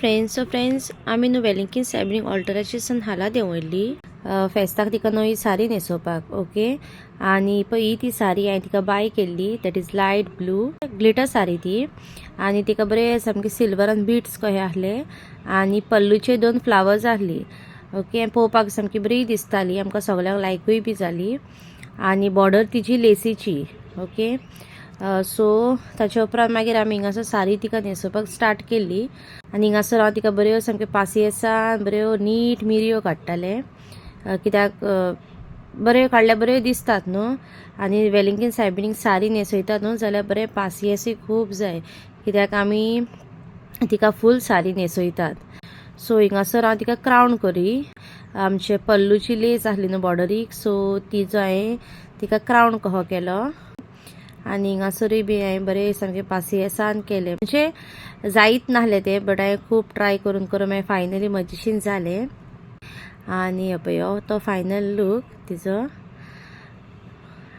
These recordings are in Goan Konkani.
फ्रेंड्स. सो फ्रेंड्स आमी न्हू वेलिंगकीन सायबिणीक ऑल्टराचेर हाला देंवयल्ली फेस्ताक तिका नवी सारी न्हेसोवपाक. ओके, आनी पळय ही ती सारी हांवें तिका बाय केल्ली, that is light blue glitter sari ती. आनी तिका बरे सामके सिल्वरान बिट्स कहे आहले आनी पल्लूचे दोन फ्लावर्स आहली. ओके, पळोवपाक सामकी बरी दिसताली, आमकां सगळ्यांक लायकूय बी जाली. आनी बॉर्डर तिची लेसीची. ओके, सो ताच्या उपरांत मागीर आमी हिंगासर सारी तिका न्हेसोवपाक स्टार्ट केली. आनी हिंगासर हांव तिका बऱ्यो सामक्यो पासियेसान बऱ्यो नीट मिरयो काडटालें, कित्याक बऱ्यो काडल्यार बऱ्यो दिसतात न्हू. आनी वेलिंगकीन सायबिणीक सारी न्हेसयतात न्हू जाल्यार बरें पासियेसूय खूब जाय, कित्याक आमी तिका फूल सारी न्हेसयतात. सो हिंगासर हांव तिका क्रावन करी, आमचे पल्लूची लेस आसली न्हू बॉर्डरीक, सो तिजो हांवें तिका क्रावन कहो केलो. आनी हिंगासरूय बी हांवें बरें सामकें पासियेसान केलें, म्हणजे जायत नासलें तें, बट हांवें खूब ट्राय करून करून मागीर फायनली म्हजेशीन जालें. आनी पळय हो तो फायनल लूक तिजो.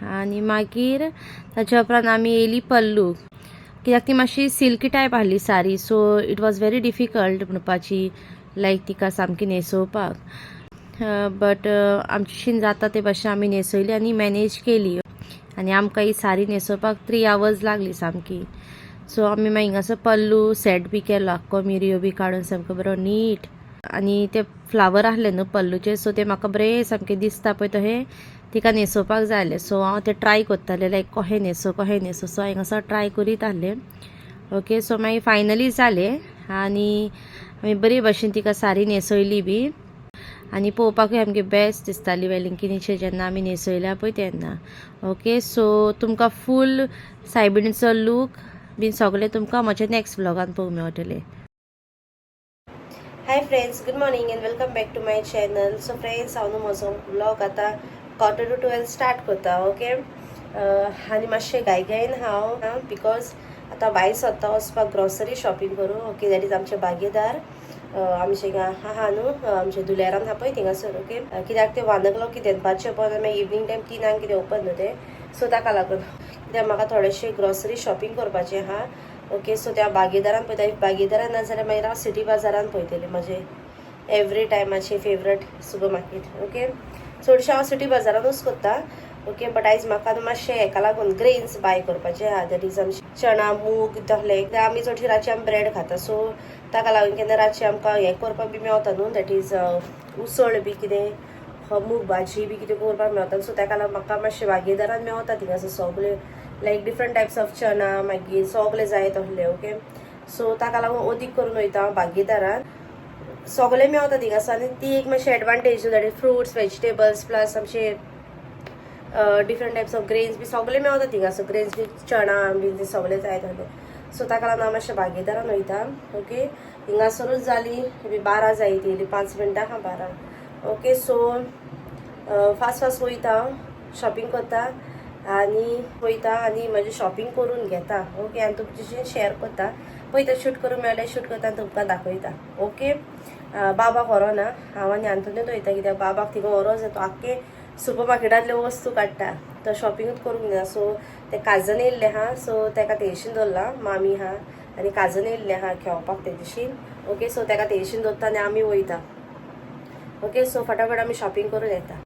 आनी मागीर ताच्या उपरांत आमी येयली पल्लू, कित्याक ती मातशी सिल्की टायप आहली sari, so it was very difficult म्हणपाची, लायक तिका सामकी न्हेसोवपाक. बट आमचेशीन जाता ते भाशेन आमी न्हेसयली आनी मॅनेज केली. आनी आमकां ही सारी न्हेसोवपाक 3 आवर्स लागली सामकी. सो आमी मागीर हिंगासर पल्लू सेट बी केलो, आख्खो मिरयो बी काडून सामको बरो नीट. आनी ते फ्लावर आहले न्हू पल्लूचे, सो ते म्हाका बरें सामकें दिसता पळय तशें तिका न्हेसोवपाक जाय आसलें. सो हांव तें ट्राय करतालें, लायक कशें न्हेसो कशें न्हेसो, सो हांगासर ट्राय करीत आहलें. ओके, सो मागीर फायनली जालें आनी आमी बरी भशेन तिका सारी न्हेसयली बी. आनी पळोवपाकूय सामकी बेस्ट दिसताली वेलिंगकिनीचेर जेन्ना आमी न्हेसयल्या पळय तेन्ना. ओके, सो तुमकां फूल सायबिणीचो लूक बीन सगळें तुमकां म्हज्या नेक्स्ट व्लॉगान पळोवंक मेळटलें. Hi friends, good morning and welcome back to my channel. So friends, हांव न्हू म्हजो व्लॉग आतां 11:45 स्टार्ट करता. ओके, आनी मातशें घाई घाईन हांव, because आतां भायर सरता वचपाक ग्रॉसरी शॉपिंग करूं. ओके, that is आमचे बागेदार, आमचे हिंगा आहा न्हू, आमचे दुलेरान आहा पळय थिंगासर. ओके, कित्याक ते 1 o'clock कितें दनपारचें ओपन, मागीर इवनींग टायम 3 कितें ओपन न्हू तें, सो ताका लागून कित्याक म्हाका थोडेशें ग्रॉसरी शॉपिंग करपाचें आहा. ओके, सो त्या बागेदारान पळयता, बागेदारान ना जाल्यार मागीर हांव सिटी बाजारान पळयतलें, म्हजें एवरी टायमाचें फेवरेट सुपर मार्केट. ओके, चडशें हांव सिटी बाजारानूच करता. ओके, बट आयज म्हाका न्हू मातशें हेका लागून ग्रेन्स बाय करपाचे आहा, that is आमचे चणा मूग तसले. आमी चडशी रातचे आमी ब्रेड खाता, सो ताका लागून केन्ना रातचें आमकां हें करपाक बी मेवता न्हू, that is उसळ बी कितें, मूग भाजी बी कितें करपाक मेवता. सो ताका लागून म्हाका मातशें बागेदारान मेवता थिंगासर सगळे लायक डिफरंट टायप्स ऑफ चणा, मागीर सगळे जाय तसले. ओके, सो ताका लागून अदीक करून वयता हांव बागेदारान, सगळें मेवता थिंगासर. आनी ती एक मातशी advantage, that is fruits vegetables plus आमचे डिफरंट टायप्स ऑफ ग्रेन्स बी सगळे मेवता थिंगासर, ग्रेन्स बी चणा बी ते सगळे जाय तसले. सो ताका लागून हांव मातशें बागेदारान वयता. ओके, हिंगासरूच जाली बी 12 जायत येयली, 5 मिनटां आहा 12. ओके, सो फास्ट फास्ट वयता, शॉपिंग करता आनी वयता आनी म्हजें शॉपिंग करून घेता. ओके, आनी तुमच्याशी शेअर करता, पळयता शूट करूंक मेळ्ळें शूट करता आनी तुमकां दाखयता. ओके, बाबाक व्हरोना हांव आनी आंतोनेत वयता, कित्याक बाबाक थिंगा व्हरो जाय, तो आख्खे सुपर मार्केटांतल्यो वस्तू काडटा, तो शॉपिंगूच करूंक ना. सो ते काजन येयल्लें आहा, सो तेका तेजशीन दवरलां, मामी आहा आनी काजन येयल्लें आहा खेळपाक तेजेशीन. ओके, सो तेका तेजशीन दवरता आनी आमी वयता. ओके, सो फटाफट आमी शॉपिंग करून येता.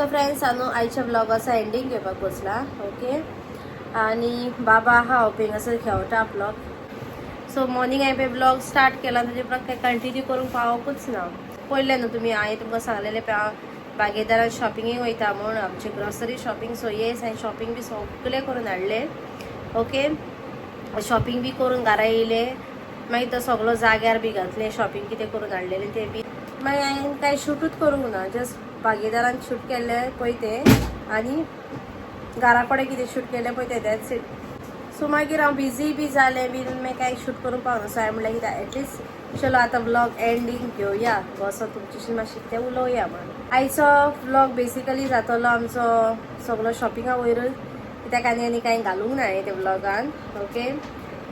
सो फ्रेंड्स, न्हू आयच्या व्लॉगाचो एंडींग घेवपाक बसला. ओके, आनी बाबा आहा हांगासर खेळटा आपलो. सो मॉर्निंग हांवें पळय ब्लॉग स्टार्ट केला, ताजे उपरांत कांय कंटिन्यू करूंक पावोकूच ना. पळयलें न्हू तुमी, हांवें तुमकां सांगलेलें पळय, हांव बागेदारान शॉपिंगेक वयता म्हूण, आमचे ग्रॉसरी शॉपिंग. सो येस, हांवें शॉपिंग बी सगळें करून हाडलें. ओके, शॉपिंग बी करून घरा येयलें. मागीर तो सगलो जाग्यार बी घातलें, शॉपिंग कितें करून हाडलेलें तें बी. मागीर हांवें कांय शूटूच करूंक ना, जस्ट बागेदारान शूट केल्लें पळय तें आनी घरा कडेन कितें शूट केलें पळय तें, that's it. सो मागीर हांव बिजी बी जालें बी, मागीर कांय शूट करूंक पावना. सो हांवें म्हणलें कितें, एटलिस्ट चलो आतां व्लॉग एंडींग घेवया, बसो तुमच्याशी मातशें कितें उलोवया म्हण. आयचो व्लॉग बेसिकली जातलो आमचो सगलो शॉपिंगा वयरूच, कित्याक आनी आनी कांय घालूंक ना हांवें ते व्लॉगान. ओके,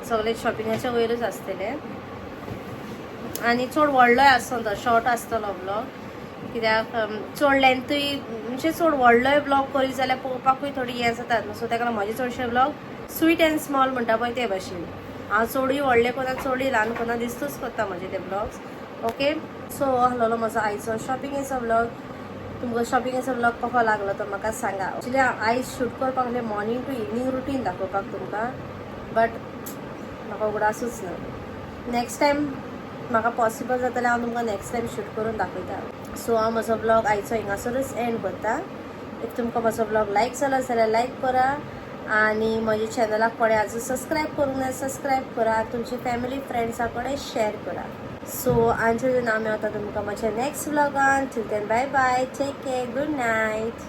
सगळे शॉपिंगाच्या वयरूच आसतलें आनी चड व्हडलोय आसना तो, शॉर्ट आसतलो व्लॉग, कित्याक चड लेंथूय म्हणजे चड व्हडलोय व्लॉग करीत जाल्यार पळोवपाकूय थोडी हें जातात न्हू. सो ताका लागून म्हजे चडशे व्लॉग स्वीट अँड स्मॉल म्हणटा पळय ते भाशेन. हांव चडूय व्हडले कोना, चडूय ल्हान कोना, दिसतूच करता म्हजे ते व्लॉग्स. ओके, सो आहलोलो म्हजो आयचो शॉपिंगेचो व्लॉग. तुमकां शॉपिंगेचो व्लॉग कसो लागलो तो म्हाका सांगा. एक्चुली आयज शूट करपाक म्हणजे मॉर्निंग टू इवनींग रुटीन दाखोवपाक तुमकां, बट म्हाका उगडासूच ना. नेक्स्ट टायम म्हाका पॉसिबल जातलें, हांव तुमकां नेक्स्ट टायम शूट करून दाखयता. सो हांव म्हजो व्लॉग आयचो हिंगासरूच एंड करता. If तुमकां म्हजो व्लॉग लायक जालो जाल्यार लायक करा आनी म्हज्या चॅनलाक कोणें अजून सबस्क्रायब करूंक ना, सबस्क्रायब करा, तुमचे फॅमिली फ्रेंड्सा कडेन शेअर करा. सो आनी नाम मेवता तुमकां म्हज्या next व्लॉगान. Till then, bye bye, take care, good night.